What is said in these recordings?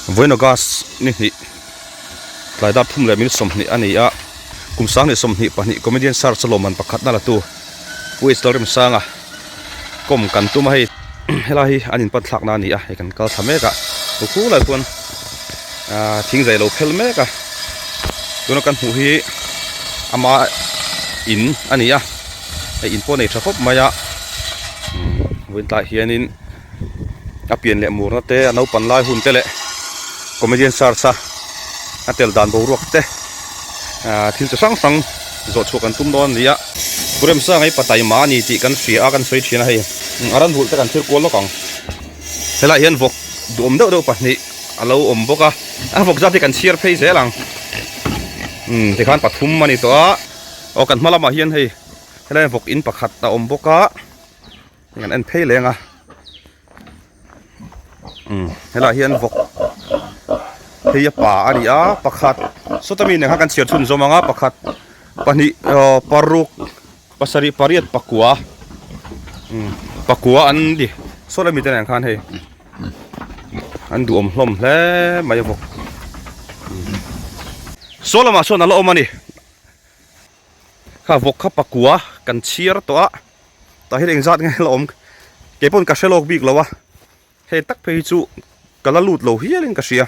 Vawiin August ni hnih tlai dar thum leh minute 20 a ni a, kum 2022 Comedian Search a lawmman pakhatna la tu Pu H Lalremsanga kawm kan tum a hei helai hi an inpan thlakna a ni a hei kan kal thla mek a chu khulai khuan ahh thingzai a lo phel mek a tuna kan hmuh hi ama in a ni a hei in pawh a nei tha khawp mai a vawiin tlaiah hianin. A pian leh murna te a naupan lai hun te leh comedian search a a tel dan boruak te ahh thil chi hrang hrang zawh chhuah kan tum dawn a ni a. Pu Remsanga hi pataima a ni tih kan hria a kan sawi thin a hei a ran hulh te kan thlir kual lawk ang. Helaiah hian vawk duhawm deuh deuh pahnih a lo awm bawk a, a vawk zat hi kan chhiar phei zel ang. Umm tikhan pathum a ni tawh a, aw kan hma lamah hian hei helaiah vawk in pakhat a awm bawk a. Kan en phei leng a umm helaiah hian vawk phei a pa a ni a pakhat sawta mi nen khan kan chhiar chhun zawm ang a pakhat pahnih aw paruk pasarih pariat pakua umm pakua an ni saw lai mite nen khan hei an duhawm hlawm hle mai a vawk saw lamah sawn a la awm a ni kha vawk kha pakua kan chhiar tawh a. Tah hian engzat nge la awm kei pawn ka hre lawk bik lo a hei tak phei hi chu ka la lut lo hial in ka hria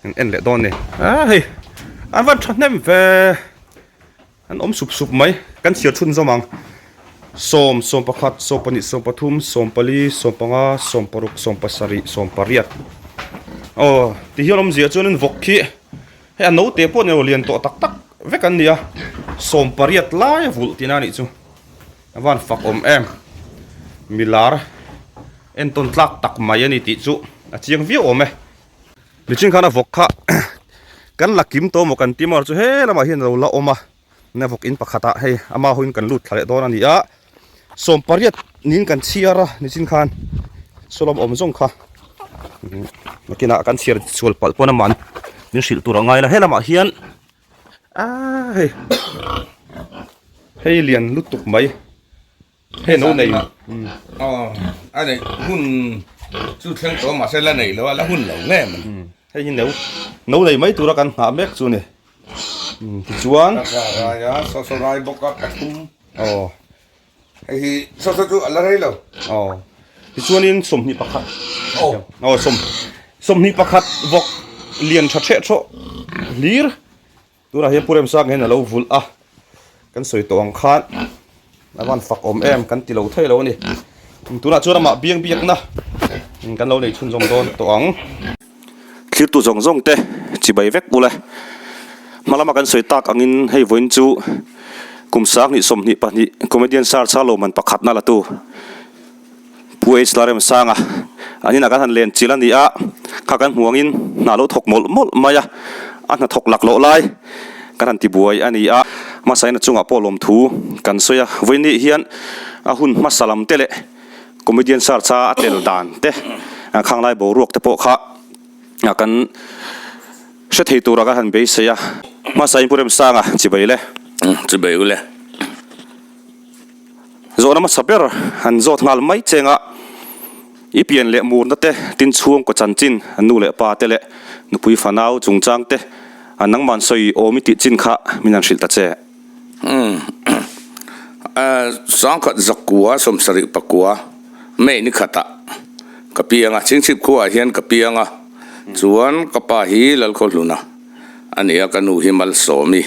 an en leh dawn ni a hei an van tha hnem ve an awm sup sup mai kan chhiar chhun zawm ang sawm sawm pakhat sawm pahnih sawm pathum sawm pali sawm panga sawm paruk sawm pasarih sawm pariat aw ti hian awmzia chuanin vawk khi hei a naute pawh ni lo lian tawh tak tak vek an ni a sawm pariat lai a vulh tihna a nih chu. A van fak awm em? Milar entawn tlak tak mai a ni tih chu a chiang viau awm e. Mihring khan a vawk kha kan la kim tawh maw kan ti maw chu he lamah hian a lo la awm a, na vawk in pakhatah hei ama huin kan lut thla leh dawn a ni a, 18 niin kan chhiar a nichin khan saw lam awm zawng kha nakinah kan chhiar sual palh pawn aman min hrilh tur a ngai la he lamah hian. Ah hei hei lian lutuk mai hei no nei aw a nei hun chu thleng tawh mahse la nei lo a la hun lo nge mai hei hi no no nei mai tura kan nghah mek chu ni tichuan rai a saw saw rai bawk a pathum aw Hei hi saw saw chu a la rei lo. Aw. Tichuanin 21. Aw. Aw sawm 21 vawk lian tha hreh thawh hlir. Tunah hian Pu Remsanga hian a lo vulh a. Kan sawi tawh ang khan a van fak awm em kan ti lo thei lo a ni. Tunah chuan amah biang biakna kan lo nei chhunzawm dawn tawh ang. Thlirtu zawng zawng te chibai vek ule. Hma lama kan sawi tak angin hei vawiin chu kum 2022 Comedian Search a lawmman pakhatna la tu Pu H Lalremsanga an inah kan han len chilh a ni a, kha kan hmu angin hna lo thawk mawlh mawlh mai a, a hnathawk lak loh lai kan han tibuai a ni a. Hmasain a chungah pawh lawmthu kan sawi a, vawiin ni hian a hun hmasa lam te leh Comedian Search a a tel dan te, khanglai boruak te pawh kha kan hre thei tura kan han beisei a. Hmasa in Pu Remsanga chibai le. Chibai u le. Zawhna hmasa ber han zawt nghal mai cheng a, i pian leh murna te, tin chhungkaw chanchin, nu leh pa te leh nupui fanau chungchang te, nangman sawi awm i tih chin kha min han hrilh ta che. Sangkhat zakua 74 May ni khatah ka piang a, Chingchhip khuaah hian ka piang a, chuan ka pa hi Lalkhawhluna a ni a, ka nu hi Malsawmi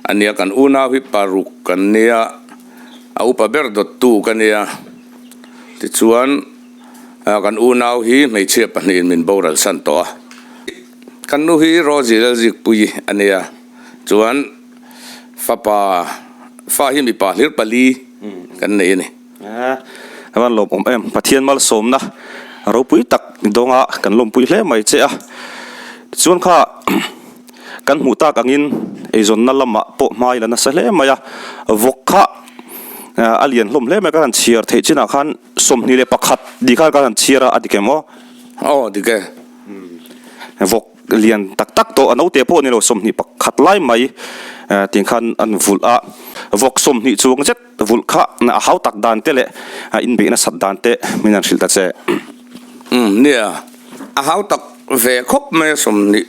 a ni a, kan unau hi paruk kan nia, a upa ber dawttu ka nia, tichuan kan unau hi hmeichhia pahnihin min boral san tawh a, kan nu hi Rosie Lalzikpuii a nia, chuan. Fapa, fa hi mipa hlir pali kan nei a ni. A van lawmawm em, Pathian malsawmna ropui tak dawnga kan lawmpui hle mai che a. Tichuan kha kan hmuh tak angin eizawnna lamah pawh hma i la nasa hle mai a, vawk kha a lian hlawm hle mai a, kan han chhiar theih chinah khan 21 tih khan kan han chhiar a, a dik em aw? Aw dik e. Vawk. Lian tak tak tawh a naute pawh ni lo 21 lai mai tih khan an vulh a, vawk 20 chuang zet vulh kha a hau tak dan te leh a inbeih nasat dan te min han hrilh ta che. Umm nia, a hau tak ve khawp mai a, 20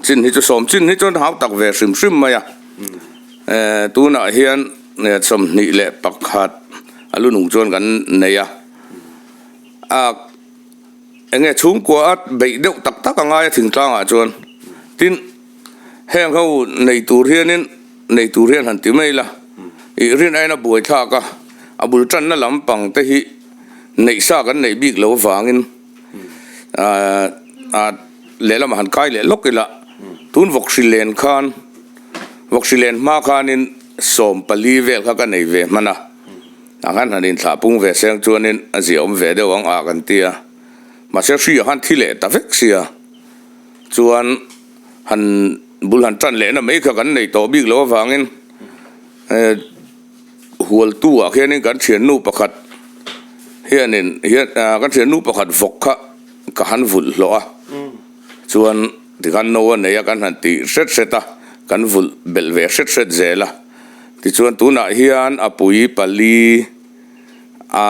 chin hi chu sawm chin hi chuan hau tak ve hrim hrim mai a. Tunah hian 21 a lu nung chuan kan nei a. Enge chhungkua a beih deuh tak tak a ngai a thingtlangah chuan. Tin, heng ho nei tur hianin nei tur hian han ti mai la, ih rin aiin a buai thlak a, a bul tanna lampang te hi neih sa kan neih bik lo avangin aah lehlamah han kai leh lawk ila, tun vawk hri len khan vawk hri len hma khanin 14 vel kha ka nei ve hman a. A han han inthlah pung ve seng chuanin a ziahawm ve deuh ang a kan ti a, mahse hri a han thi leh ta vek sia chuan han bul han tan lehna mai kha kan nei tawh bik loh avangin hualtu ah khianin kan thiannu pakhat hianin hian kan thiannu pakhat vawk kha ka han vulh hlawh a chuan tikhan no a nei a kan han tih hret hret a kan vulh belh ve hret hret zel a. Tichuan tunah hian a pui pali a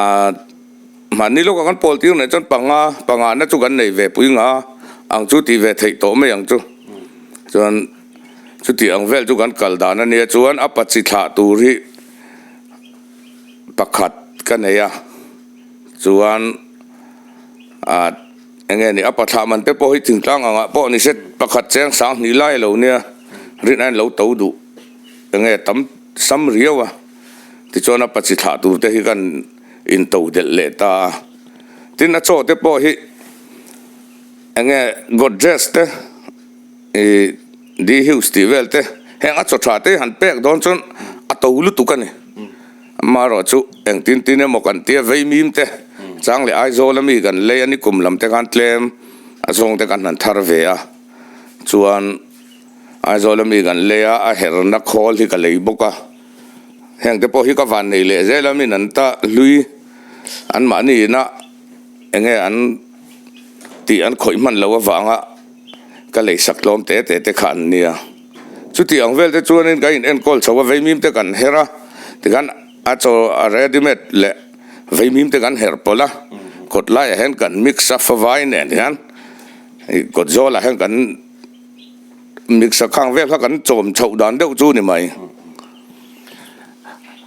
mahni lawkah kan pawl tir nei chuan panga pangana chu kan nei ve pui nga ang chu tih ve theih tawh mai ang chu. Chuan chuti ang vel chu kan kal dan a nia chuan a pachi thlah tur hi pakhat ka nei a chuan ah eng nge ni a pathlah man te pawh hi thingtlang angah pawh ni se pakhat cheng 2000 lai a lo nia rin a in lo to duh. Enge tam sam riau a, tichuan a pachi thlah tur te hi kan into delh leh ta a. Tin a chaw te pawh hi enge Godrej te ih D Hughes tih vel te heng a chaw tha te hi han pek dawn chuan a to lutuk a ni. Amaherawh chu engtin tin emaw kan tia vei mim te chang leh Aizawl ami kan lei a ni kum lam te khan tlem a zawng te kan han thar ve a chuan. Aizawl ami kan lei a, a herna khawl hi ka lei bawk a, heng te pawh hi ka van nei leh zel a min an ta hlui an mahni ina enge an tih an khawih hman loh avanga ka lei sak tlawm te te te kha an nia. Chuti ang vel te chuanin ka in enkawl chho a veimim te kan her a, tikhan a chaw a ready made leh veimim te kan her pawlh a, kawt laiah hian kan mix a favai nen hian kawt zawlah hian kan. Mixer khang vel kha kan chawm chhoh dan deuh chu ni mai.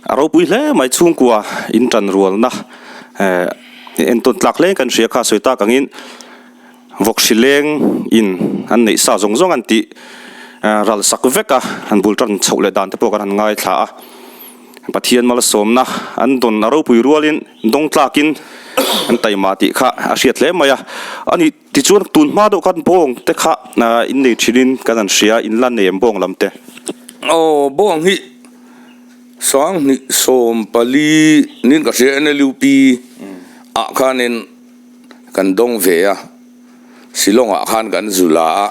A ropui hle mai chhungkua in tan rualna eh entawn tlak hle kan hria kha sawi tak angin vawk hri leng in an neih sa zawng zawng an tih ral sak vek a an bul tan chhoh leh dan te pawh kan han ngaithla a Pathian malsawmna an dawn a ropui rualin dawng tlakin an taima tih kha a hriat hle mai a ani. Tichuan tun hma deuh khan bawng te kha in nei thinin kan han hria, in la nem bawng lam te. Aw bawng hi 2014 nin ka hria NLUP ah khanin kan dawng ve a, Shillong ah khan kan zu la a,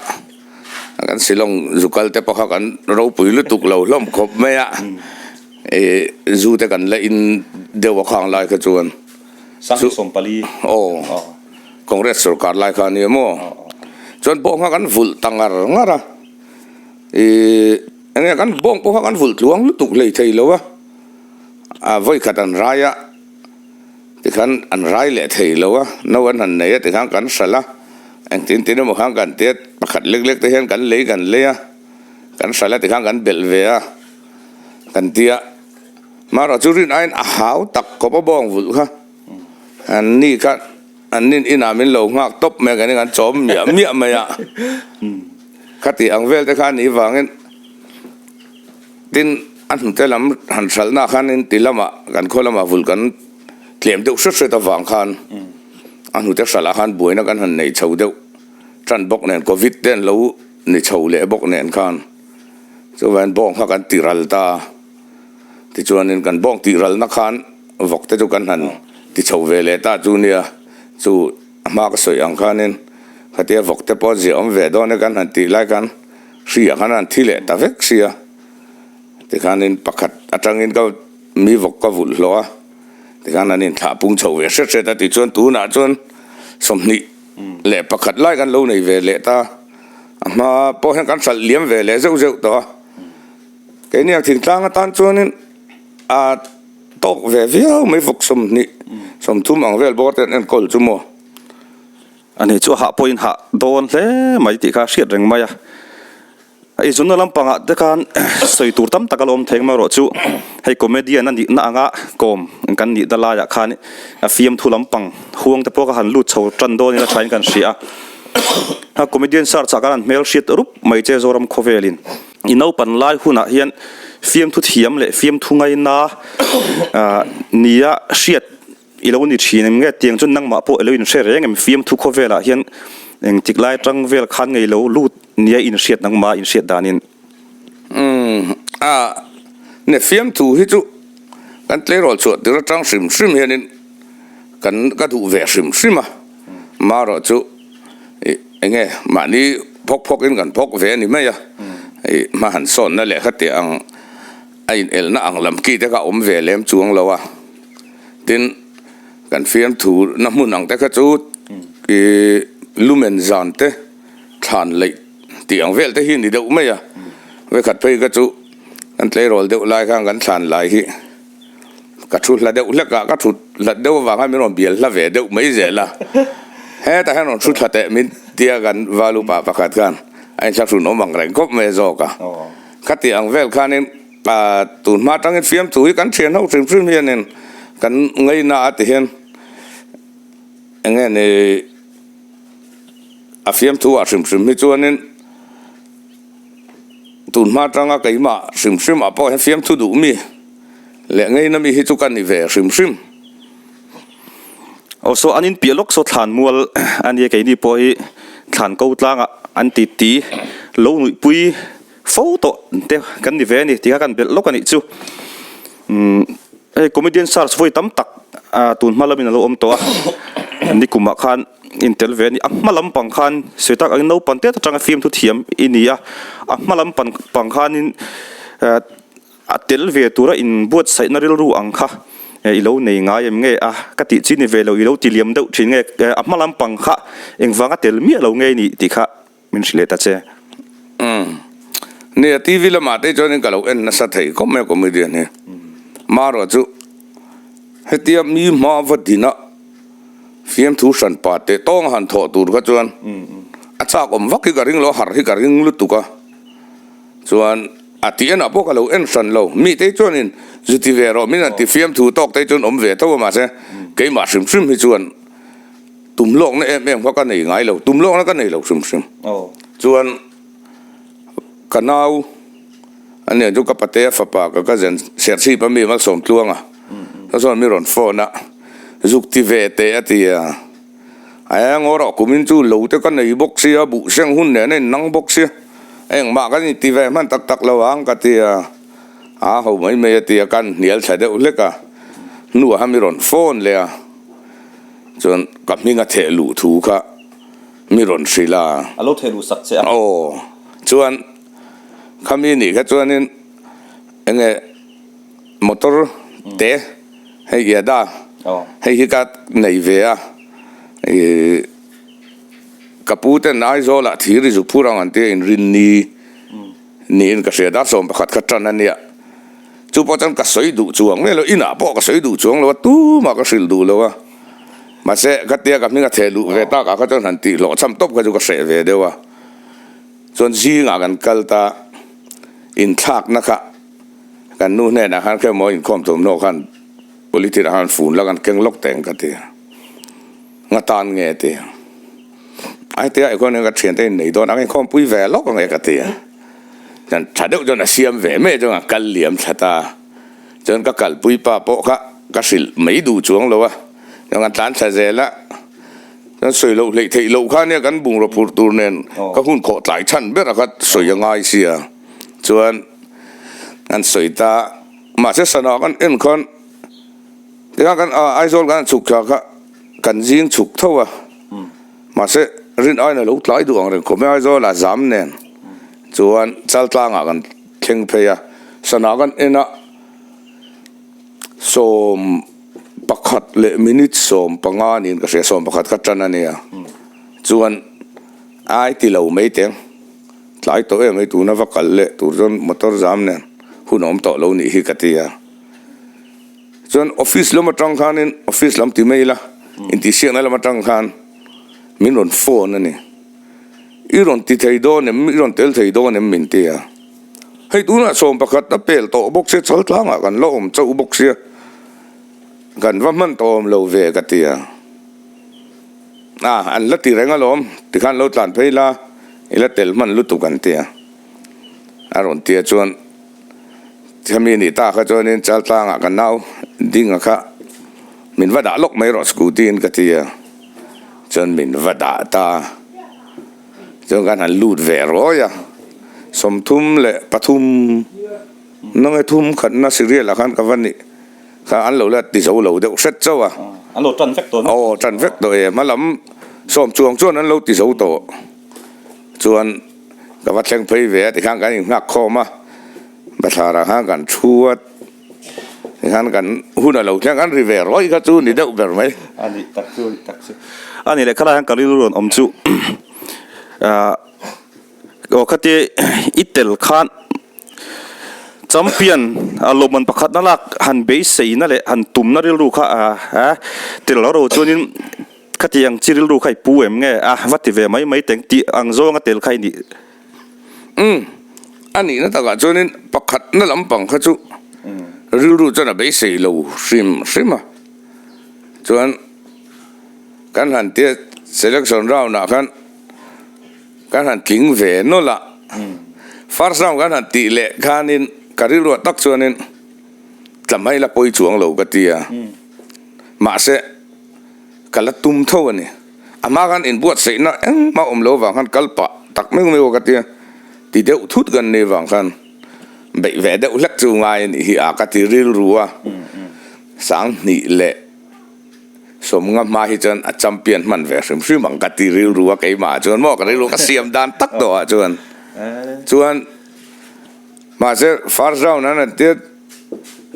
kan Shillong zu kal te pawh kha kan ropui lutuk lo hlawm khawp mai a, ih zu te kan la in deuh a khang lai kha chuan. 2014. Aw. Congress sorkar lai kha a nia maw? Chuan bawng kha kan vulh ta ngar ngar a, ih enge kan bawng pawh kha kan vulh tluang lutuk hlei thei lo a, a vawi khat an rai a, tikhan an rai leh thei lo a, no an han nei a tikhan kan hralh a, engtin tin emaw khan kan tia pakhat lek lek te hian kan lei kan lei a, kan hralh a tikhan kan belh ve a, kan tia marawh chu rin aiin a hau tak khawp a bawng vulh kha. An ni kha an nin inah min lo nghak tawp mai a, kan in chawm miah miah mai a. Khati ang vel te kha a nih vangin tin a hnute lam han hralhna khanin ti lamah kan khaw lamah vul kan tlem deuh hret hret avang khan a hnute hralhah khan buaina kan han nei chho deuh tan bawk nen covid te an lo ni chho leh bawk nen khan chuvangin bawng kha kan ti ral ta a. Tichuanin kan bawng tih ralna khan vawk te chu kan han ti chho ve leh ta chu nia, chu a hma ka sawi ang khanin khatia vawk te pawh ziah awm ve dawn e kan han tih lai khan hri ah khan an thi leh ta vek sia. Tikhanin pakhat atangin ka mi vawk ka vulh hlawh a, tikhan an inthlah pung chho ve hret hret a tichuan tunah chuan 21 lai kan lo nei ve leh ta, a hma pawh hian kan hralh liam ve leh zeuh zeuh tawh a. Keini ang thingtlang atan chuanin a tawk ve viau mai vawk 20 30 ang vel bawr te an enkawl chu maw. Ani chu a hah pawhin hah dawn hle mai tih kha a hriat reng mai a. A inzunna lampangah te khan sawi tur tam tak a la awm thei ang erawh chu hei comedian a nihna anga kawm kan nih ta laiah khan a fiamthu lampang huang te pawh ka han lut chho tan dawn ila thain kan hria a. Comedian search ah khan an hmel hriat rup mai che Zoram khawvelin. I naupan lai hunah hian fiamthu thiam leh fiamthu ngaina nia hriat I lo ni thin em nge? Tiang chuan nangmah pawh i lo inhre reng em? Fiamthu khawvelah hian engtik lai atang vel khan ngei lo lut nia i inhriat nangmah inhriat danin? Umm a, ne fiamthu hi chu kan tleirawl chhuah tir atang hrim hrim hianin kan ka duh ve hrim hrim a, marawh chu ih enge mahni phawk phawkin kan phawk ve a ni mai a, ih hma han sawnna leh kha ang a inelna ang lam ki te kha a awm ve lem chuang lo a. Tin, kan fiamthu na hmun ang te kha chu ih lumen zan te thlan leih tih ang vel te hi ni deuh mai a. Vekhat phei kha chu kan tleirawl deuh lai khan kan thlan lai hi ka thu hla deuh hlek a, ka thut hlat deuh avang khan min rawn bial hla ve deuh mai zel a. Hetah hian rawn thu thla teh min tia kan valupa pakhat khan a inthlahrun awm ang reng khawp mai zawk a. Khati ang vel khanin Tun hma atangin fiamthu hi kan thian ho hrim hrim hianin kan ngaina a ti hian eng nge ni a fiamthu ah hrim hrim hi chuanin tun hma atanga keimah hrim hrim ah pawh hian fiamthu duh mi leh ngaina mi hi chu ka ni ve hrim hrim. Aw saw an inpiah lawk saw thlan mual a nia keini pawh hi thlan ko tlangah an ti ti lo nuihpui Fo tawh te kan ni ve a ni tih kha kan belh lawk a nih chu. Umm hei comedian search vawi tam tak ah tun hma lamin a lo awm tawh a, nikumah khan intel ve a ni. A hma lampang khan sawi tak angin naupang te atanga fiamthu thiam i ni a, a hma lampang pang khanin ah a tel ve tura inbuatsaihna rilru ang kha i lo nei ngai em nge a ka tih chi ni ve lo i lo ti liam deuh thin nge a hma lampang kha engvanga tel miah lo nge i nih tih kha Min hrilh leh ta che. Umm. Nia TV lamah te chuanin ka lo en nasa thei khawp mai a comedian hi. Marawh chu hetia mi hma va dina fiamthu hran pa teh tawng han thawh tur kha chuan a chak awm vak hi ka ring lo a, harh hi ka ring lutuk a. Chuan a tih enah pawh ka lo en hran lo. Mi te chuanin zu ti ve rawh min han ti fiamthu tawk te chuan awm ve tho a mahse keimah hrim hrim hi chuan Tum lawkna em em kha ka nei ngai lo, tum lawkna ka nei lo hrim hrim. Chuan ka nau a nia chu ka patea fapa ka cousin Serchhip a mi Malsawm Tluanga ka chuan mi rawn phone a, zuk ti ve teh a ti a, a eng erawh kumin chu lo te ka nei bawk sia, buh seng hun nen a innang bawk sia, engmah ka ni ti ve hman tak tak lo ang ka ti a, a ho mai mai a ti a, kan hnial thla deuh hlek a, hnuah khan mi rawn phone leh a. Chuan ka hming a theh luh thu kha mi rawn hrilh a. A lo theh luh sak che a. Aw, chuan khami nih kha chuanin eng nge motor te hei Iada hei hi ka nei ve a, ih ka pu ten Aizawlah thir i zu phur ang an tia inrinni niin ka hria dar 11 kha tan a nia. Chu pawh chuan ka sawi duh chuang mai lo, inah pawh ka sawi duh chuang lo a, tumah ka hrilh duh lo a. Mahse, khatia ka hming a theh luh ve takah kha chuan han tih hlawh cham tawp kha chu ka hreh ve deuh a. Chuan zingah kan kal ta, inthlakna kha kan nu hnenah khan khe maw inkhawm thawmhnaw khan polythene ah khan fun la kan keng lawk teng ka ti a. Nga tan nge ti a. Ai tia i khuan ka thiante in nei dawn ang inkhawmpui ve lawk ang e ka ti a. Chuan tha deuh chuan a siam ve mai chuan a kal liam thla ta. Chuan ka kalpui pa pawh kha ka hrilh mai duh chuang lo a. Chuan kan tlan thla zel a. Chuan sawi loh hleih theih loh kha nia kan bungraw phurh tur nen ka hun khawh tlai chhan ber a kha sawi a ngai sia. Chuan an sawi ta. Mahse sana kan en khan tikhan kan Aizawl kan chhuk thla kha Kan zing chhuk tho a, mahse rin aiin a lo tlai duh ang reng khawp mai Aizawlah zam nen chuan Chaltlangah kan thleng phei a, sana kan en a 11 leh minute 15 niin ka hria, 11 kha tan a nia, chuan ai ti lo mai teng tlai tawh em hei tuna va kal leh tur chuan motor zam nen hun a awm tawh lo nih hi ka ti a. Chuan office lam atang khanin office lam ti mai ila intihsiakna lam atang khan Min rawn phone a ni. I rawn ti thei dawn em, i rawn tel thei dawn em min ti a. Hei tunah 11 a pel tawh bawk sia, Chaltlangah kan la awm chauh bawk sia, kan va hman tawh awm lo ve ka ti a. A, an la ti reng alawm, tikhan lo tlan phei la, i la tel hman lutuk an ti a. A rawn ti a chuan Khami nih ta kha chuanin Chaltlangah ka nau dinga kha min va dah lawk mai rawh scooty in ka ti a, chuan min va dah ta a, chuan kan han lut ve rawi a, 33 nange thum khatna serial ah khan ka va nih kha an lo la ti zo lo deuh hret chauh a, An lo tan vek tawh aw tan vek tawh e, hmalam sawm chuang chuan an lo ti zo tawh chuan. Ka va thleng phei ve a tikhan kan inghak khawm a, bathlarah khan kan thu a, tikhan kan hun a lo thleng an ri ve rawih kha chu ni deuh ber mai. A nih tak chu, a nih tak chu. A nih leh khalai hian ka rilru rawn awm chu ah aw khati i tel khan champion a lawmman pakhatna lak han beiseina leh han tumna rilru kha ah tel lo chuanin Khatiang chi rilru kha i pu em nge? A va ti ve mai mai teng tih ang zawnga tel kha i nih. Umm, a nihna takah chuanin pakhatna lampang kha chu rilru chuan a beisei lo hrim hrim a. Chuan kan han tia selection round ah khan kan han tling ve nawlh a, first round kan han tih leh khanin ka rilruah tak chuanin tla mai la pawi chuang lo ka ti a, mahse, Ka la tum tho a ni. A hma khan inbuatsaihna engmah awm lo avang khan kal pah tak meuh meuh a ka tia, ti deuh thut kan nih avang khan beih ve deuh hlek chu ngai a nih hi a ka ti rilru a. 2090 hma hi chuan a champion hman ve hrim hrim ang ka ti rilru a keimah ah chuan maw ka rilru ka siam dan tak tawh ah chuan chuan mahse first round an han tia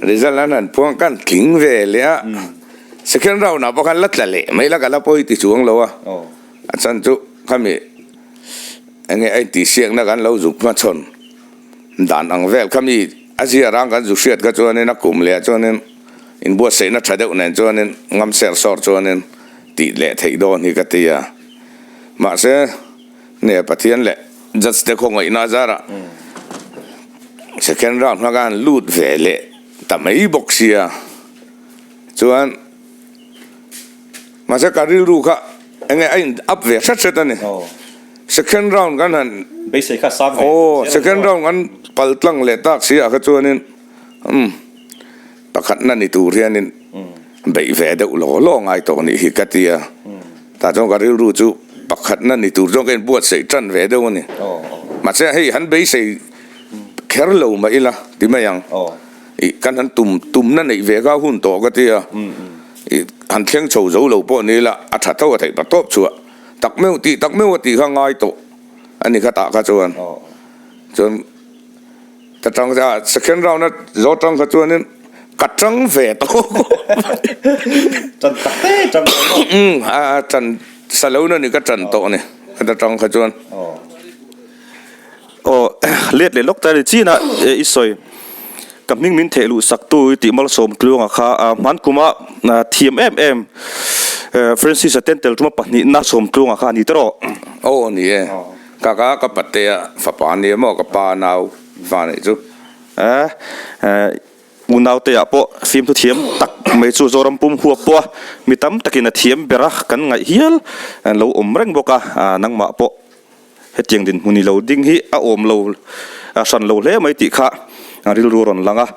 Result an han phuang kan tling ve leh a, second round ah pawh khan la tla leh mai la ka la pawi ti chuang lo a, a chhan chu khami enge a intihsiakna kan lo zuk hmachhawn dan ang vel khami a zia rang kan zu hriat kha chuanin a kum leh ah chuanin inbuatsaihna tha deuh nen chuanin ngam ser sawr chuanin tih leh theih dawn hi ka ti a, mahse. Nge Pathian leh judge te khawngaihna a zarah second round hma khan lut ve leh ta mai bawk sia chuan mahse ka rilru kha enge a in up ve hret hret a ni second round kan han beisei kha sang ve aw second round kan pal tlang leh tak sia kha chuanin umm. Pakhatna ni tur hianin beih ve deuh law law ngai tawh nih hi ka ti a, tah chuan ka rilru chu pakhatna ni tur chuan ka inbuatsaih tan ve deuh a ni. Mahse hei han beisei kher lo mah ila ti mai ang, ih kan han tum tumna neih ve kha hun tawh ka ti a, ih han thleng chho zo lo pawh ni ila a tha tho a theih pa tawp chhuah tak meuh tih tak meuh a tih kha ngai tawh a ni kha tah kha chuan chuan. Ka tang a, second round a zo tang kha chuanin ka tang ve tawh. Tan tak te tang tawh maw? Umm a tan sa lo na ni ka tan tawh ni ka tang kha chuan. Aw let leh lawk ta ni chin a i sawi ka hming min theh luh sak tu i tih malsawm tluanga kha hman kuma thiam em em Francis a ten tel tuma pahnihna sawm tluanga kha a ni tawh. Aw ni e. Ka ka ka patea fapa ania maw ka pa nau fa neih chu. Eh unaute ah pawh fimthu thiam tak mai chu Zoram pum huap pawh a mi tam takin a thiam ber a kan ngaih hial an lo awm reng bawk a nangmah pawh hetiang dinhmun i lo ding hi a awm lo hran lo hle mai tih kha rilru a rawn lang a.